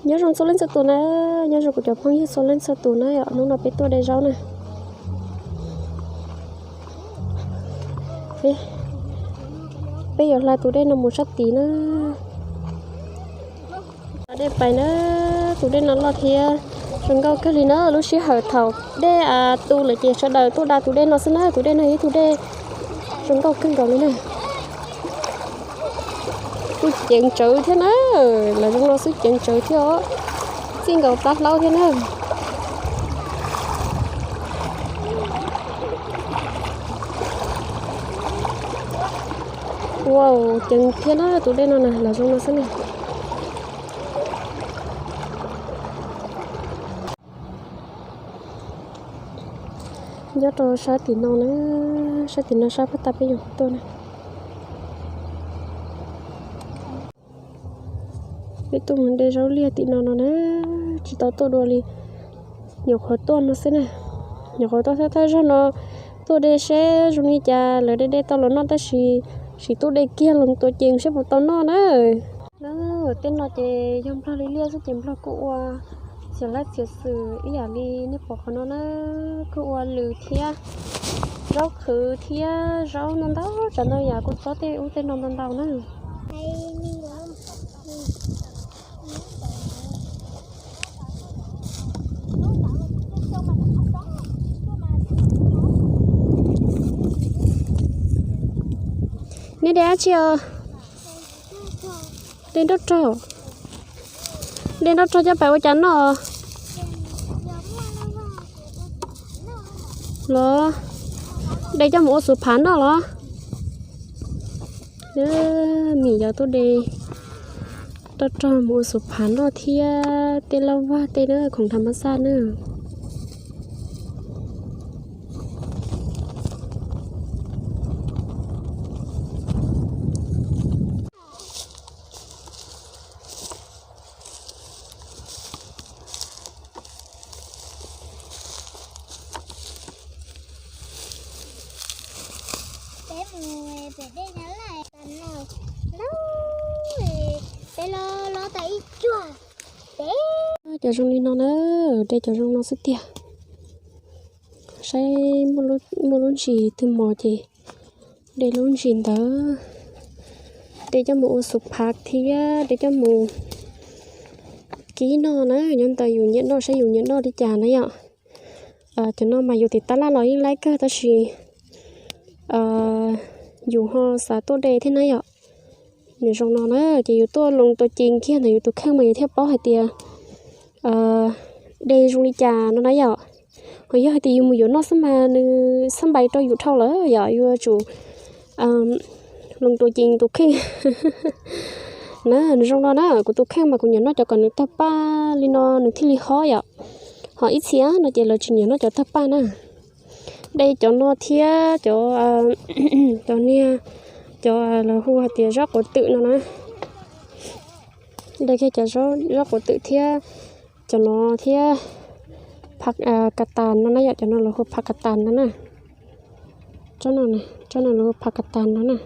Nyob zoo txhua leej txhua tus na, nyob zoo kuv cov phooj ywg txhua leej txhua tus na yom, hnub no peb tuaj de zaub na. Peb yuav hla tus dej no mus sab tid na. Dej pais na, tus dej no loj thiab zoo nkauj kawg li na. Lub sij hawm thaum dej tu lawm ces sawv daws tuaj da tus dej no xwb na. Tus dej no yog ib tug dej zoo nkauj kawg nkaus li na. Kuj ceev tsawv thiab na, lawv zoo no xwb ceev tsawv thiab os, txij nkaus plab hlaub thiab na. Wow, ceev thiab na, tus dej no na los zoo no xwb na. Nyob rau sab tim no na, sab tim no sab phab tag peb yuav tuaj na. Peb tuaj mus de zaub liaj tim no no na, tsis tau tuaj dua li. Nyuam qhuav tuaj no xwb na, nyuam qhuav tuaj thawj thawj zaug no, tuaj de seb zoo li cas lawv de de tau los noj tab sis tsis tuaj de kiag los tua cees seb puas tau noj na. Tej no ces yog nplog li liaj xwb ces nplog kuj ua txiav laib txiav xwm ib yam li nej pom qhov no na, kuj ua lws thiab, zaub qhwv thiab zaub ntau ntau tsav ntau yam, kuj tsob tej ub tej no ntau ntau na. Nej de dab tsi os? De nroj rog. De nroj rog coj pais ua cas noj los? De coj mus ua xuv phav noj los? Mim yov tuaj de nroj rog mus ua xuv phav noj thiab tej lauj vag tej na, khoom tham mas xaj na. Cov zoo li no na, de cov zoo no xwb tiag. Saib muaj lub ntsis twg mos ces de lub ntsis ntawd, de coj mus ua xuv phav thiab de coj mus kib noj na, nyob ntawm yus nyiam noj saib yus nyiam noj li cas na yom. Cov no mas yus tim tab laj los yeej laib kawg tab sis yus ho xav tuaj de thiab na yom. Nws zoo no na, ces yus tuaj loo tua cees kiag ntawm yus tus kheej mas yus thiaj paub hais tias de zoo li cas no na yom. Ho yog hais tias yus mus yuav noj xwb mas nws xab npais rau yus dhau lawm yom, yuav tsum loo tua cees tus kheej. Na, nws zoo no na, kuv tus kheej mas kuv nyiam noj cov kom nws tawg paj li no nws thiaj li hob yom. Ho ib txhia no ces lawv tsis nyiam noj cov tawg paj na. De cov no thiab cov, cov niag, cov lawv hu hais tias zaub quav twm no na. De kiag cov zaub quav twm thiab cov no thiab phav kas tas no na yom, cov no lawv hu phav kas tas no na. Tsob no, tsob no lawv hu phav kas tas no na.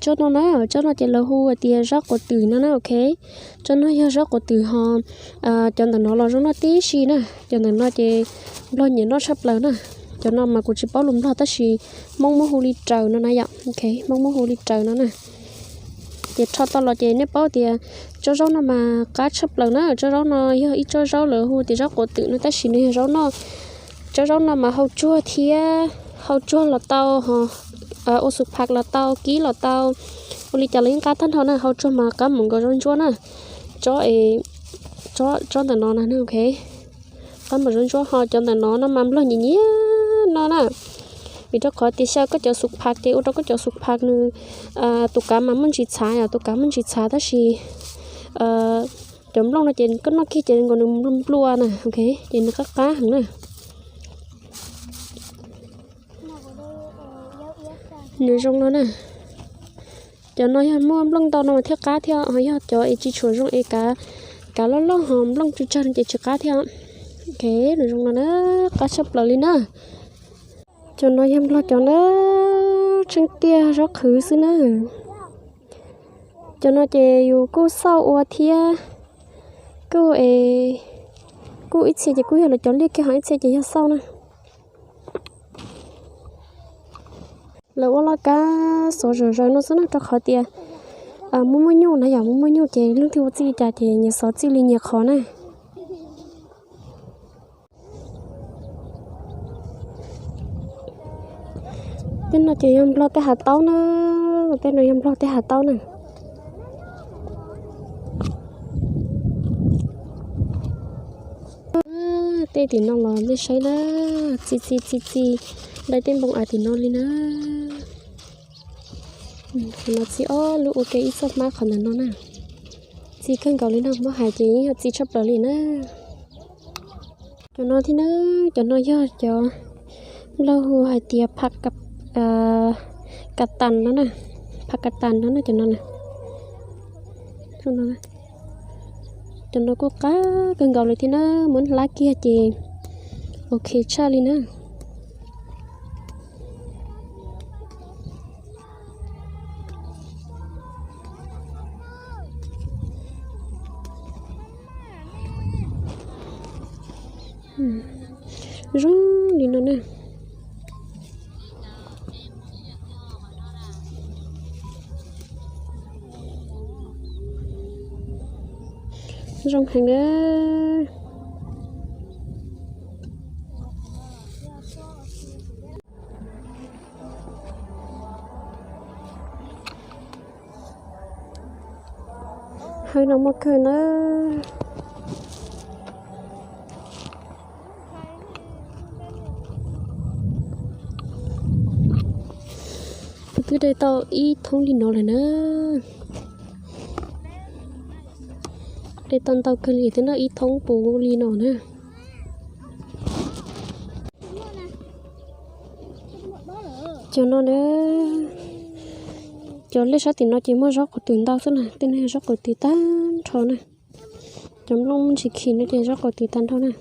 Tsob no na, tsob no ces lawv hu hais tias zaub quav twm no na, ok. Tsob no yog zaub quav twm ho cov ntawm no los zoo noj tib si na, cov ntawm no ces nplog nyiam noj tshaj plaws na. Cov no mas kuv tsis paub lus nplog tab sis Hmoob muab hu li raws no na yom, ok, Hmoob muab hu li raws no na. Ces rho tau los ces nej paub tias tsob zaub no mas qab tshaj plaws na, tsob zaub no yog ib tsob zaub lawv hu tias zaub quav twm no tab sis nws yog zaub noj. Tsob zaub no mas hau tsuag thiab, hau tsuag los tau, ua xuv phav los tau, kib los tau, ua li cas los yeej qab tag nrho na, hau tsuag mas qab mus nkaus zaub ntsuab na. Tsob, tsob ntawm no na, ok, qab mus zaub ntsuab, ho cov ntawm no no mas nplog nyiam nyiam no na. Vim rau qhov tias xyaw koj cov xuv phav ces ua rau koj cov xuv phav nws tus kav mas muaj ntsis txhav yom, tus kav muaj ntsis txhav tab sis cov nplooj no ces koj noj kiag ces nkaus nws nplua nplua na, ok, ces nws qab qab heev na. Nws zoo no na. Cov no yog muaj nplooj ntau no mas thiaj qab thiab, ho yog cov es tsis tshua zoo es kav, kav loj loj ho nplooj tsawg tsawg no ces tsis qab thiab. Ok, nws zoo no na, qab tshaj plaws li na. Cov no yog nplog cov na, tsheej tiaj zaub qhwv xwb na. Cov no ces yus kuj xauj ua thiab, Kuj es, kuj ib txhia ces kuj yog lawv cov liaj kiag, ho ib txhia ces yog xauj na. Lawv ua laj kab xov zawm zaws no xwb na, rau qhov tias muaj muaj nyuj na, yog muaj muaj nyuj ces leej twg ua txij li cas ces nyias xov txij li nyias qhov na. Tej no ces yog nplog tej hav taub na, tej no yog nplog tej hav taub na. Tej tim no los nej saib na, txi txi txi txi, dai tej npoo av tim no li na. Qhov no txi ob lub ua ke ib txoj hmab qhov ntawm no na. Txi kawg nkaus li no, muab hais ces yeej yog txi tshaj plaws li na. Cov no thiab na, cov no yog cov nplog hu hais tias pha ka tas no na, pha ka tas no na, cov no na. Cov no kuj qab kawg nkaus li thiab na, muab hlab kiag ces ok tshaj li na. Zoo li no na. Zoo heev na. Hawv no muaj kawg na. Kuv twb de tau ib thoob li no lawm na. De tau ntau kawg li thiab na, ib thoob puv li no na. Cov no na, cov liaj sab tim no ces muaj zaub qus twm ntau xwb na, tej no yog zaub qus twm tag nrho na. Cov nplooj ntsis khi no ces zaub qus twm tag nrho na.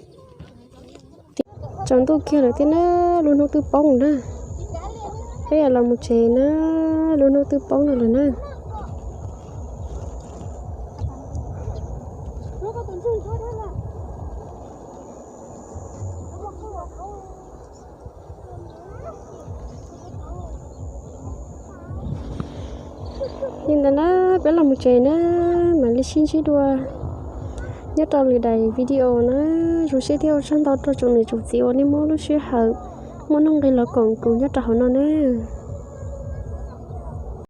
Tsaus ntuj kiag lawm thiab na, lub hnub twb poob na. Peb los mus tsev na, lub hnub twb poob no lawm na. Li ntawd na, peb los mus tsev na, mam li sib ntsib dua nyob rau lwm daim video na. Zoo siab thiab ua tsaug ntau rau tsoom niam tsoom txiv uas nej muab lub sij hawm, muaj nuj nqis los koom kuv nyob rau hauv no na.